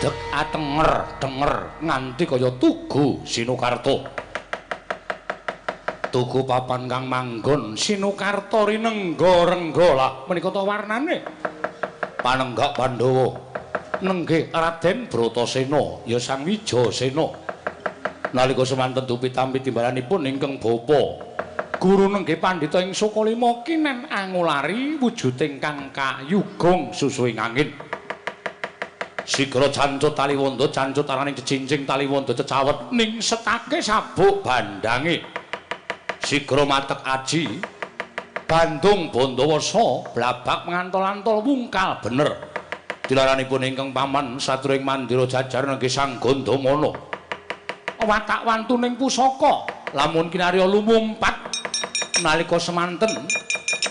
Adeg atenger denger nganti kaya tugu Sinukarta. Tugu papan kang manggon Sinukarta rinengga rengga lah menika ta warnane. Panenggak Pandhawa nenggih Raden Bratasena ya Sang Wijayasena. Nalika semanten dupi tampi timbalanipun ingkang bapa guru nenggih pandhita ing Sukalima kinen angulari wujuding kang kayugung susuhing angin. Sigra cancut taliwonda cancut araning cecincing taliwonda cecawet ning setake sabuk bandange. Sigra matek aji Bandung Bondowasa blabak ngantol-antol wungkal bener. Dilaranipun ingkang paman saturing mandira jajar nenggih Sang Gandamana. Watak wantuning pusaka lamun kinarya lumumpat nalika semanten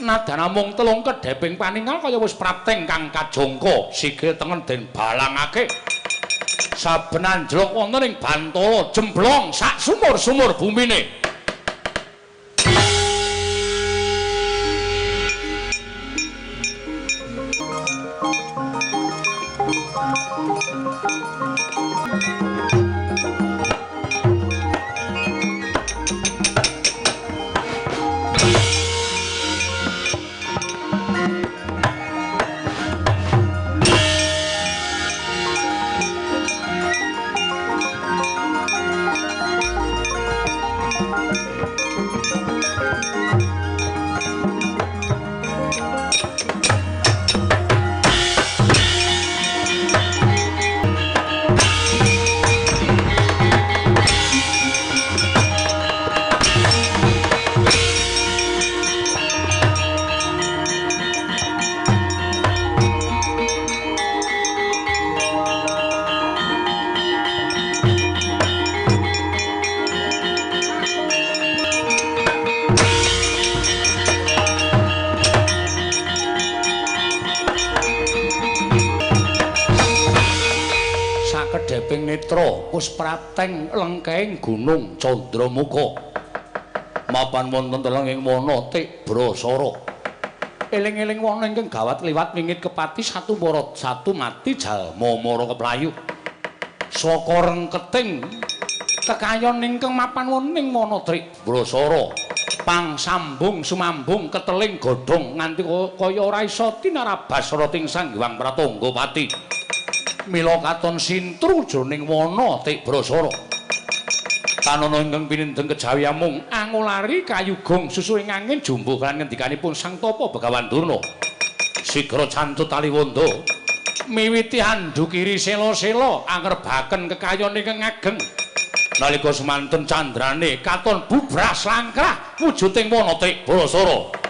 nadan namung telung kedheping paningal kaya wis prapteng kang kajangka sikil tengen den balangake. Saben anjlok wonten ing bantala jemblong sak sumur-sumur bumine. Sakedheping netra wis prateng lengkehing gunung Candramuka. Mapan wonten telenging wana Tibrasara. Eling-eling wana ingkang gawat liwat wingit kepati satu mara satu mati jalma mara keplayu. Saka rengketing kekayon ingkang mapan wonten ing wana Tribrasara. Pang sambung sumambung keteling godhong nganti kaya ora iso tinarabas rating Sang Hyang Pratanggapati. Mila katon sintru jroning wana Tibrasara. Tanana ingkang pinindheng kejawi amung angulari kayugung susuhing angin jumbuh kan ngendikanipun Sang Tapa Begawan Durna. Sigra cancut taliwonda miwiti andukiri sela-sela angrebaken kekayon ingkang ageng. Nalika semanten candrane katon bubras langkrah wujuding wana Tibrasara.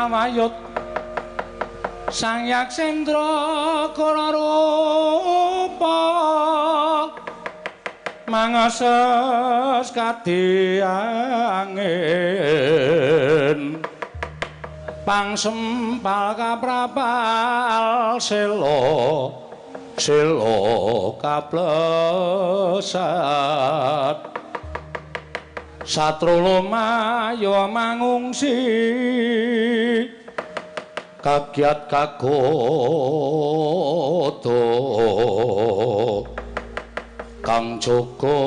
kawayut Sang Yaksendra kala rupa mangases kadhi angin pangsempal kaprapal sela sela kaplesat satrolo maya mangungsi kagiat kagodo kang jaga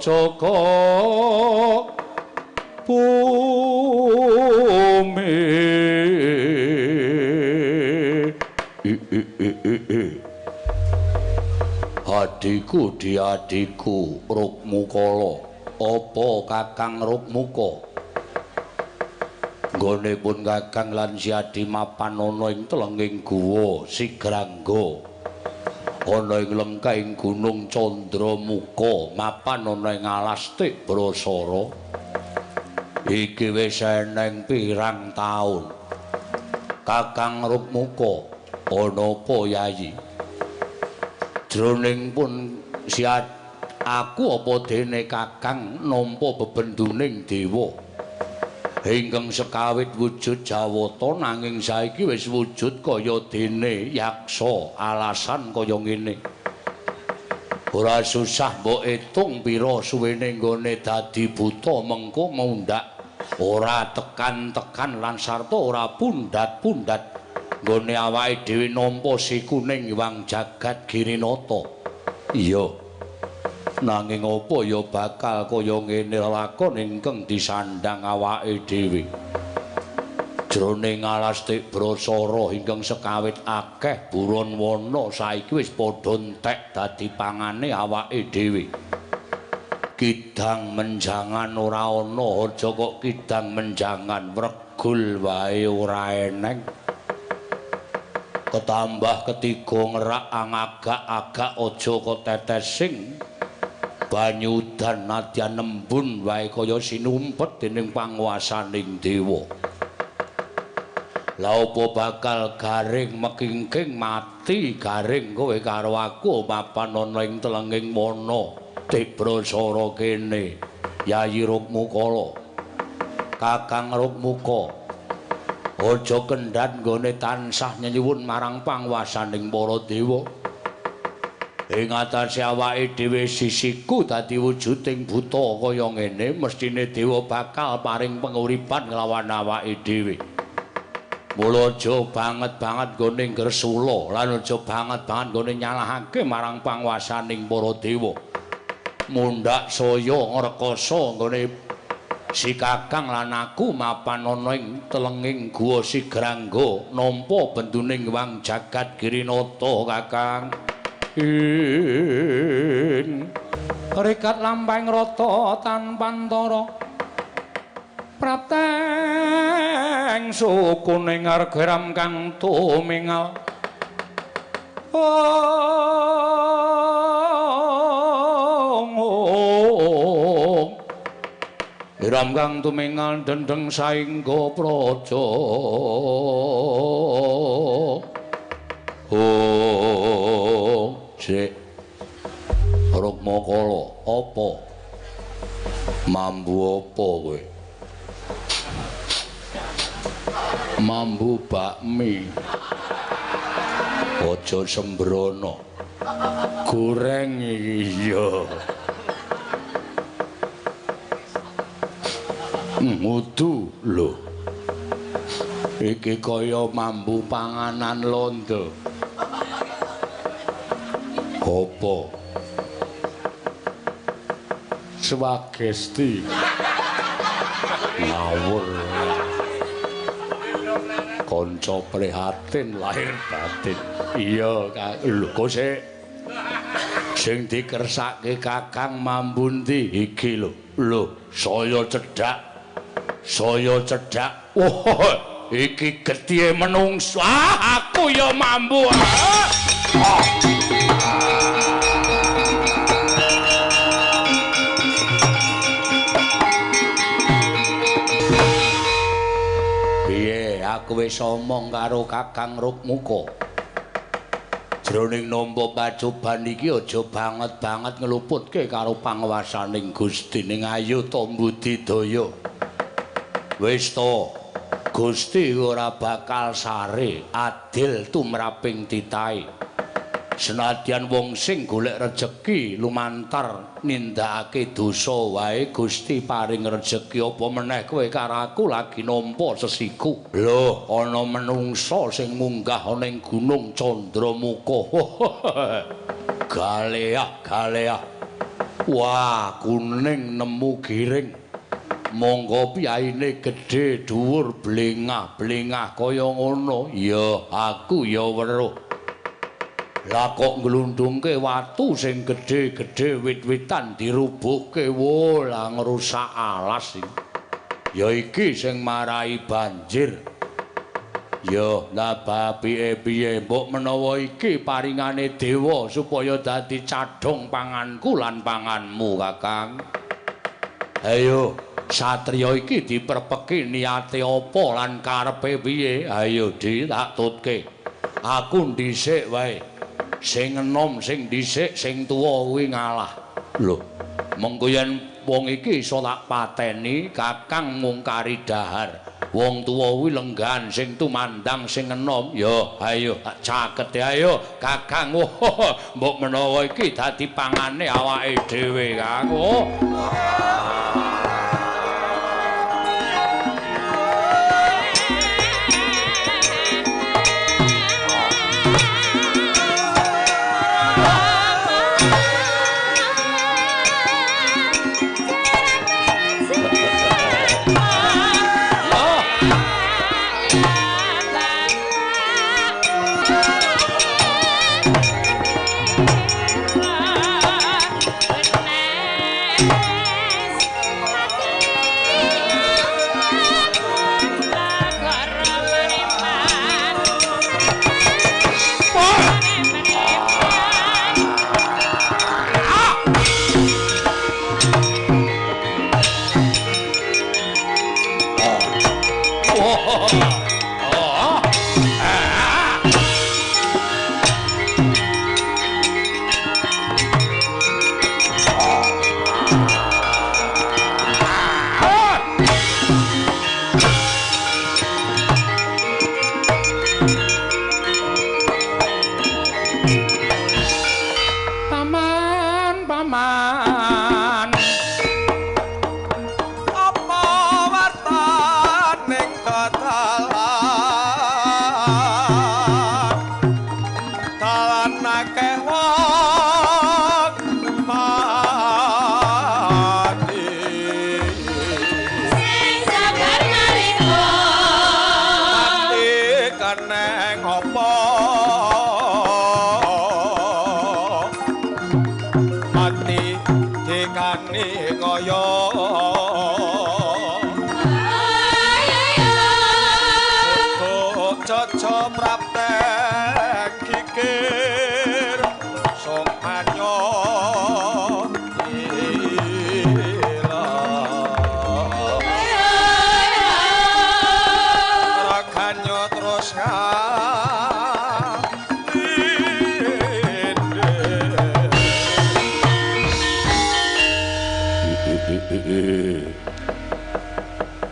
jaga bumi. Adhiku diadhiku Rukmukala, apa Kakang Rukmuka? Nggone pun Kakang lan si Adi mapan ana ing telenging guwa Sigrangga. Ana ing lengkahing Gunung Candramuka, mapan ana ing alas Tibrasara. Iki wis eneng pirang taun. Kakang Rukmuka, ana apa Yayi? Jroning pun si aku apa dene Kakang nampa bebenduning dewa ingkang sekawit wujud jawata nanging saiki wis wujud kaya dene yaksa alasan kaya ngene. Ora susah mbok etung pira suwene nggone dadi buta mengko mundhak ora tekan-tekan lan sarta ora pundhat-pundhat nggone awake dhewe nampa si kuning wang jagat Girinata. Iya. Nanging apa ya bakal kaya ngene lakon ingkang disandhang awake dhewe. Jroning alas Tibrasara ingkang sekawit akeh buron wana saiki wis padha entek dadi pangane awake dhewe. Kidang menjangan ora ana, aja kok kidang menjangan wregul wae ora eneng. Ketambah ketiga ngerak angagak-agak aja kok tetesing banyu udan nadyan nembun wae kaya sinumpet dening panguwasaning dewa. Lah apa bakal garing mekingking mati garing kowe karo aku mapan ana ing telenging wana Tibrasara kene Yayi Rukmukala. Kakang Rukmuka, aja kendhat nggone tansah nyenyuwun marang panguwasaning para dewa. Ing atase awake dhewe sisiku dadi wujuding buta kaya ngene, mestine dewa bakal paring penguripan nglawan awake dhewe. Mula aja banget-banget nggone ngresula lan aja banget-banget nggone nyalahake marang panguwasaning para dewa. Mundhak saya ngrekasa nggone si Kakang lan aku mapan ana ing telenging guwa Sigrangga nampa benduning wang jagat Girinata Kakang. In rikat lampahing rata tanpantara prapteng sukuning argeram kang tumingal. Ong iram kang tumingal dendeng saengga praja. Oh, sik Rukmakala, apa? Mambu apa kowe? Mambu bakmi. Aja sembrono. Goreng iya. Ngudu lho. Iki kaya mambu panganan londo. Apa? Swagesti. Ngawur. Kanca prihatin lahir batin. Iya, lho kok sik sing dikersake Kakang mambu ndi iki lho. Lho, saya cedhak. Saya cedhak. Wah, iki gethihe menungso. Ah, aku ya mambu. Ah. Piye Aku wis omong karo Kakang Rukmuka. Jroning nampa pacoban iki aja banget-banget ngluputke karo panguwasaning Gusti ning ayo ta mbudidaya. Wis to, Gusti ora bakal sare, adil tumraping titahe. Senadyan wong sing golek rejeki lumantar nindakake dosa wae Gusti paring rejeki apa meneh kowe karo aku lagi nampa sesiku. Lho, ana menungsa sing munggah ana ing Gunung Candramuka. Galeah, galeah. Wah, kuning nemu giring. Monggo piyaine gedhe dhuwur blengah-blengah kaya ngono. Ya, aku ya weruh. Lah kok nglundungke watu sing gedhe-gedhe wit-witan dirubuhke, wo lah ngrusak alas iki. Ya iki sing marai banjir. Ya lah apike piye mbok menawa iki paringane dewa supaya dadi cadhong panganku lan panganmu, Kakang. Ayo satriya iki diperpeki niate apa lan karepe piye? Ayo Di, tak tutke. Aku dhisik wae. Sing enom sing dhisik sing tuwa kuwi ngalah. Lho, mengko yen wong iki iso tak pateni, Kakang mungkari dahar. Wong tuwa kuwi lenggahan sing tumandang sing enom. Ya, ayo tak cakete ayo, Kakang. Mbok menawa iki dadi pangane awake dhewe, Kang. Oh.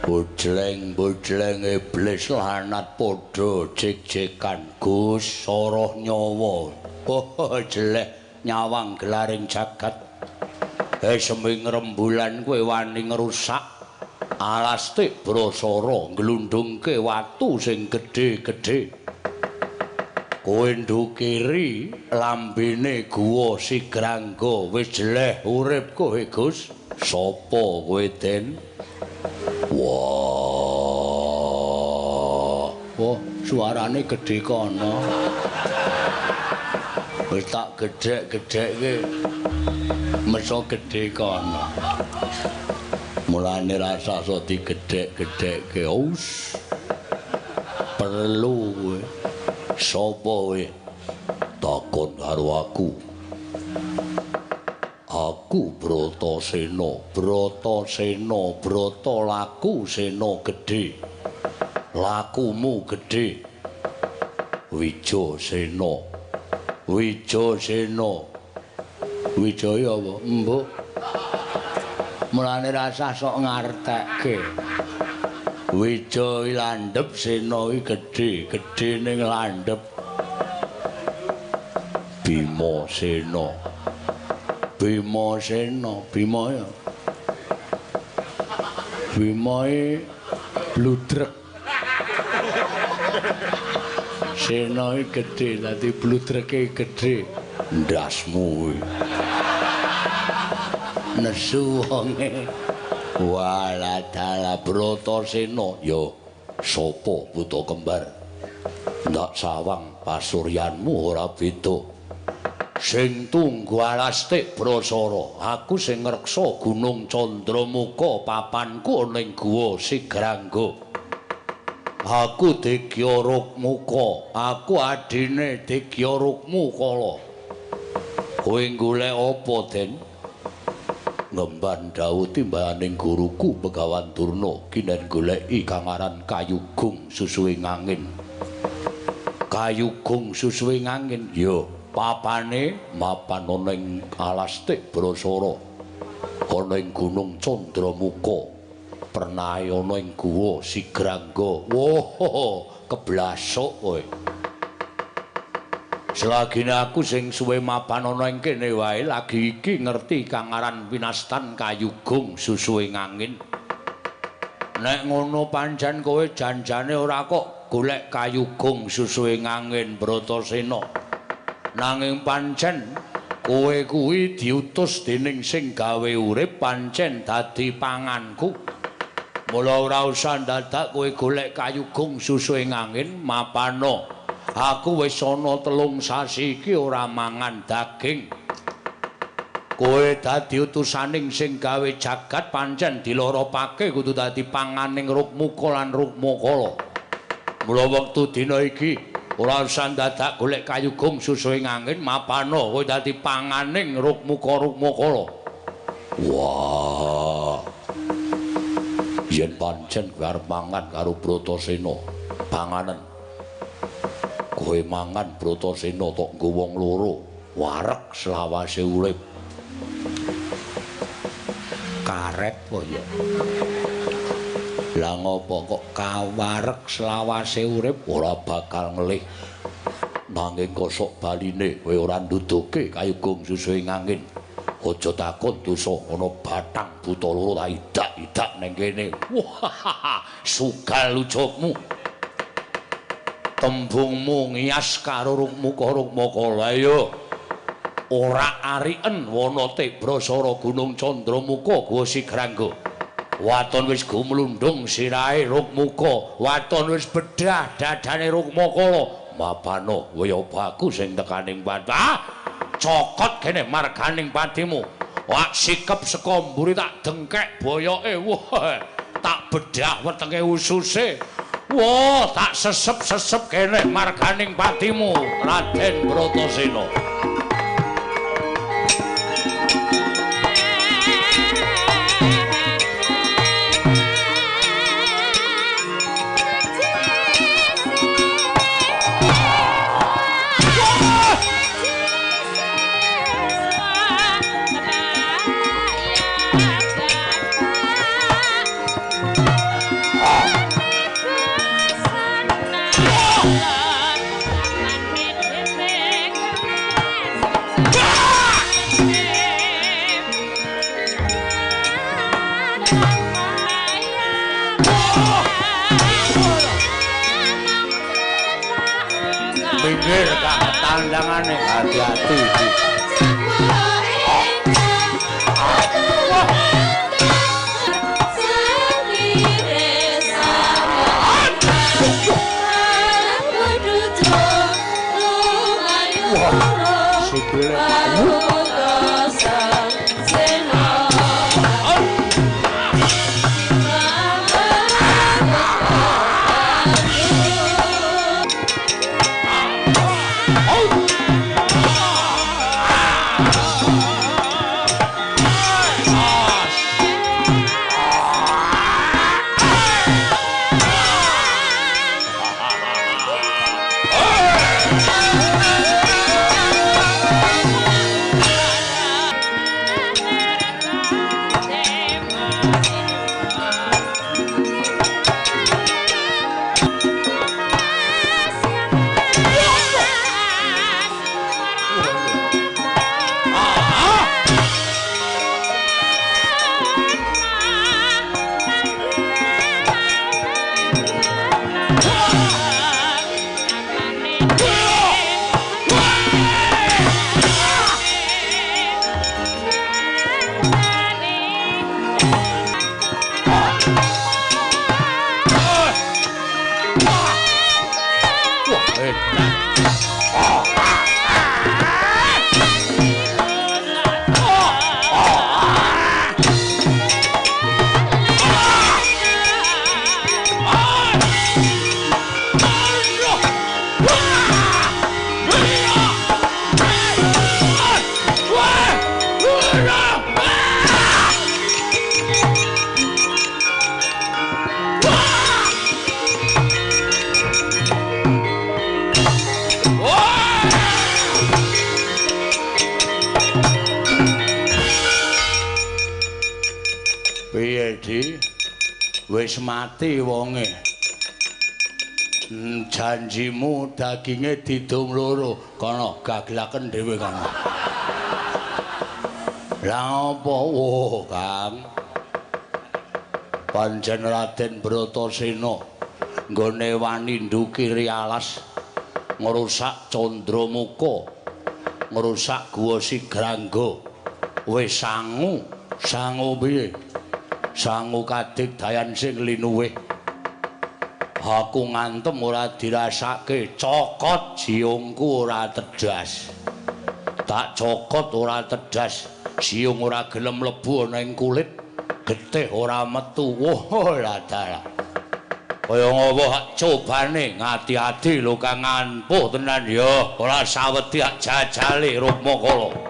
Bojleng-bojleng iblis lanat padha jek-jekan Gus soroh nyawa. Oh, jeleh nyawang gelaring jagat. Seming rembulan kowe wani ngrusak alas tik brasara nglundungke watu sing gedhe-gedhe. Kowe ndukiri lambene guwa Sigrangga wis jeleh urip kowe Gus. Sapa kowe Den? Wah, wah, suarane gedhe kono. Wis tak gedhek-gedhekke meso gedhe kono. Mulane rasa sok digedhek-gedhekke. Us. Perlu kowe. Sapa kowe? Takon karo aku. Aku Bratasena, Bratasena, Brata laku sena gedhe. Lakumu gedhe. Wijasena. Wijasena. Wijaya apa? Mbok. Mulane rasah sok ngartekke. Wijaya landhep, sena iki gedhe, gedhe ning landhep. Bima Sena. Bima Sena, Bima ya. Bima e bludrek. Sena iki gedhe, dadi bludreke gedhe. Ndasmu kuwi. Nesu wonge. Walah dalah Bratasena ya sapa buta kembar. Ndak sawang pasuryanmu ora beda. Sing tunggu alastik Brasara, aku sing ngreksa Gunung Candramuka, papanku ana ing Guwa Sigrangga. Aku Digya Rukmuka, aku adine Digya Rukmukala. Kowe golek apa, Den? Ngemban dawuh timbahaning guruku Begawan Durna, kinen goleki kang aran Kayugung susuhe ngangin. Kayugung susuhe ngangin, ya. Papane mapan ana ing alastik Brasara, ana ing Gunung Candramuka, pernahe ana ing Guwa Sigrangga. Wah, keblasuk kowe. Selagine aku sing suwe mapan ana ing kene wae lagi iki ngerti kang aran winastan Kayugung susuhe ngangin. Nek ngono pancen kowe janjane ora kok golek Kayugung susuhe ngangin, Bratasena. Nanging pancen kowe kuwi diutus dening sing gawe urip pancen dadi panganku. Mula ora usah dadak kowe golek Kayugung susuhe ngangin, mapano. Aku wis ana 3 sasi iki ora mangan daging. Kowe dadi utusaning sing gawe jagat pancen diloropake kudu dadi panganing Rukmuka lan Rukmakala. Mula wektu dina iki ora usah dadak golek Kayugung susuhe ngangin, mapano kowe dadi panganing Rukmuka Rukmakala. Wah. Yen pancen kowe arep mangan karo Bratasena, panganen. Kowe mangan Bratasena tok nggo wong loro, wareg selawase urip. Karet po ya. Lah ngopo kok kawareg selawase urip ora bakal ngelih. Nanging kosok baline kowe ora nduduke Kayugung susuhe ngangin. Aja takon dosa ana batang buta loro tak idak-idak ning kene. Wah, sugal ujugmu. Tembungmu ngias karo Rukmuka Rukmakala. Ayo. Ora ariken wana Brasara Gunung Candramuka Guwa Sigrangga. Waton wis gumlundung sirahe Rukmuka, waton wis bedah dadane Rukmakala. Mapano kowe apa aku sing tekaning pati? Ah, cokot kene marganing patimu. Wak sikep saka mburi tak dengkek boyoke. Wah, tak bedah wetenge ususe. Wah, tak sesep-sesep kene marganing patimu, Raden Bratasena. Minggir kak tandangane, hati-hati iki. Wah, sikile Piye, Di? Wis mati wonge. Janjimu daginge didum loro, kono gaglaken dhewe kono. Lah apa? Oh, Kang. Pancen Raden Bratasena nggone wani ndukiri alas ngrusak Candramuka, ngrusak Guwa Sigrangga. Wis sangu, sangu piye? Sangu kadigdayan sing linuwih. Aku ngantem ora dirasake, cokot jiungku ora tedas. Tak cokot ora tedas, siung ora gelem mlebu ana ing kulit, getih ora metu. Wah, lah dalah. Kaya ngopo hak cobane ngati-ati lho Kang ampuh tenan ya, ora sawedi hak jajale Rukmakala.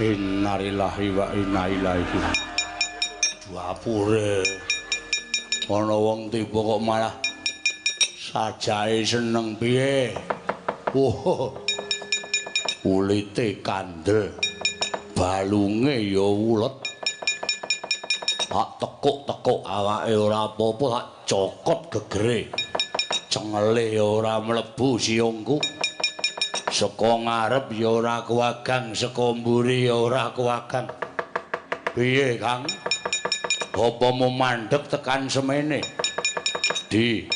Innalillahi wa inna ilaihi. Dapure ana wong tiba kok malah sajae seneng piye? Wah. Kulite kandel, balunge ya ulet. Tak tekuk-tekuk awake ora apa-apa, tak cokot gegere. Cengele ya ora mlebu siungku. Saka ngarep ya ora kuwagang, saka mburi ya ora kuwagang. Piye, Kang? Apa mu mandheg tekan semene? Di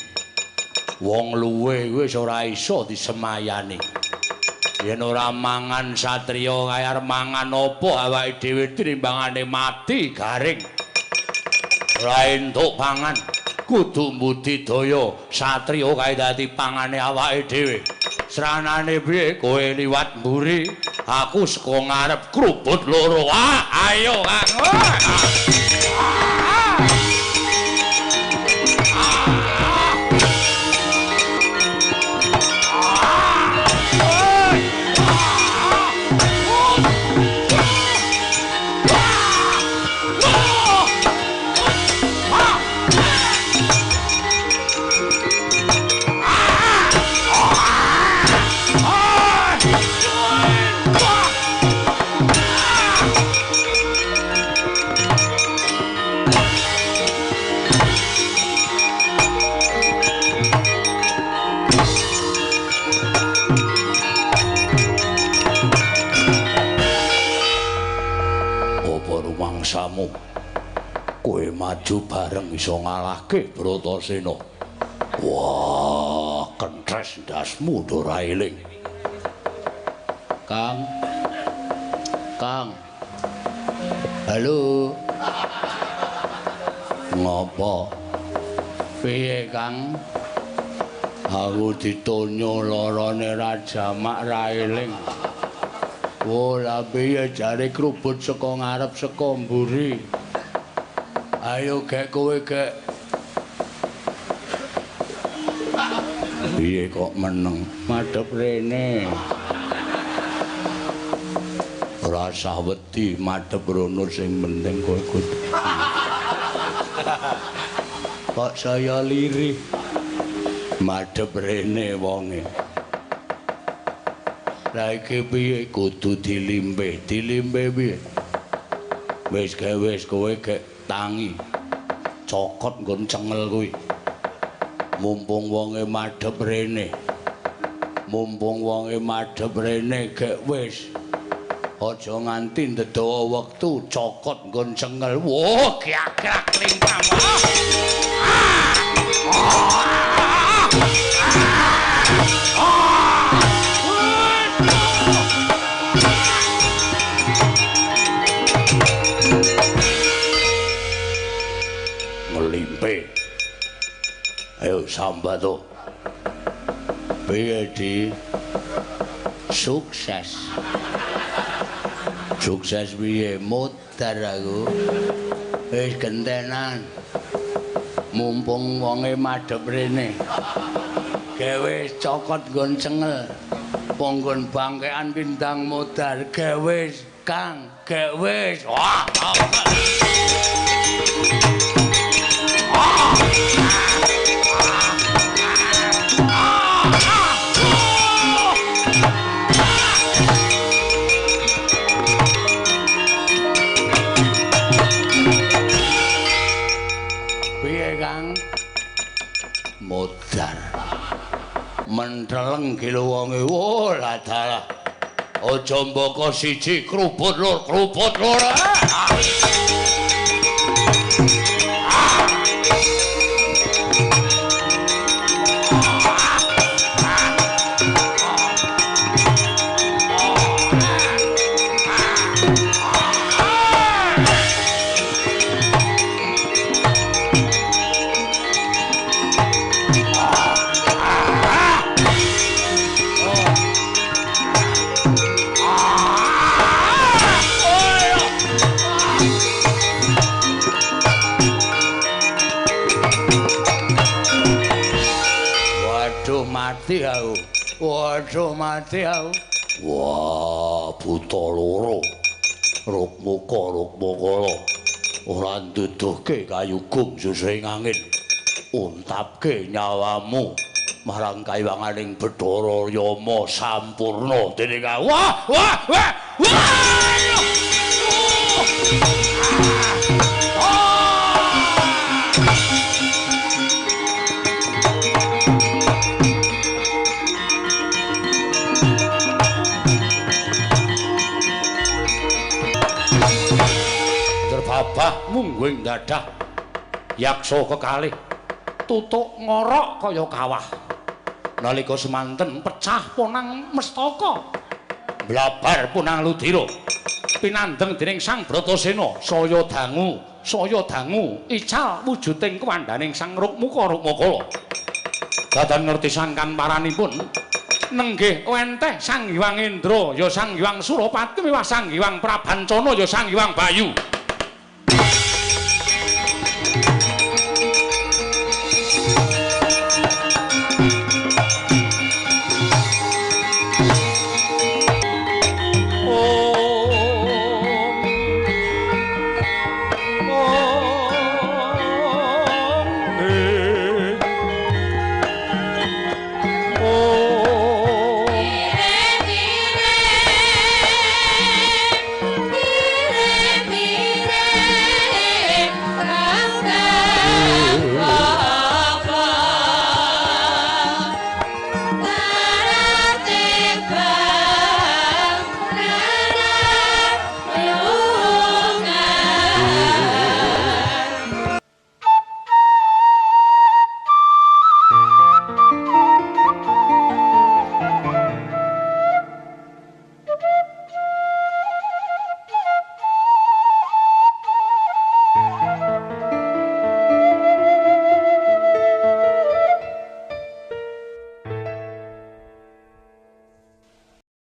wong luwe wis ora iso disemayani. Yen ora mangan satriya kaya arep mangan apa awake dhewe tinimbangane mati garing. Ora entuk pangan, kudu mbudidaya satriya kae dadi pangane awake dhewe. Sranane piye kowe liwat mburi, aku saka ngarep krubut loro. Ah, ayo Kang. Rumangsamu kowe maju bareng iso ngalahke Bratasena. Wah, kentres ndasmu ora eling. Kang. Kang. Halo. Ngopo? Piye, Kang? Aku ditonyo lorone ra jamak ra eling. Wo, lah piye jare krubut saka ngarep saka mburi. Ayo gek kowe gek. Piye kok meneng? Madhep rene. Ora usah wedi madhep rono sing penting kowe kudu. Kok saya lirih madhep rene wonge. Lah iki piye kudu dilimpih, dilimpih piye? Wis gawe wis kowe gek tangi. Cokot nggon cengel kuwi. Mumpung wonge madhep rene. Mumpung wonge madhep rene gek wis. Aja nganti ndedawa wektu cokot nggon cengel. Wah, gagrak limpah. Ngelimpe. Ayo sambato. Piye di? Sukses. Sukses piye modar aku. Wis gentenan. Mumpung wonge madhep rene. Gawe cokot nggon cengel. Ponggon bangkean pindang modar. Gawe Kang, gawe. Wah. Piye Kang? Modar. Menteleng ki lho wonge. Wo lah dalah. Aja mboko siji krubut lur, krubut lur. Mati aku. Waduh mati aku. Wah, buta loro. Rukmuka Rukmukala. Ora nduduhke kayugung susring angin. Untapke nyawamu marang kaywanganing Bathara Yama sampurna dening aku. Wah, wah, wah. Wah! Babah mungguing dadah yaksa kekalih tutuk ngorok kaya kawah nalika semanten pecah ponang mestaka blabar punang ludira pinandheng dening Sang Bratasena saya dangu ical wujuding kewandhaning Sang Rukmuka Rukmakala dadan ngerti sangkan paranipun nenggih wenteh Sang Hyang Indra ya Sang Hyang Surapati miwah Sang Hyang Prabancana ya Sang Hyang Bayu.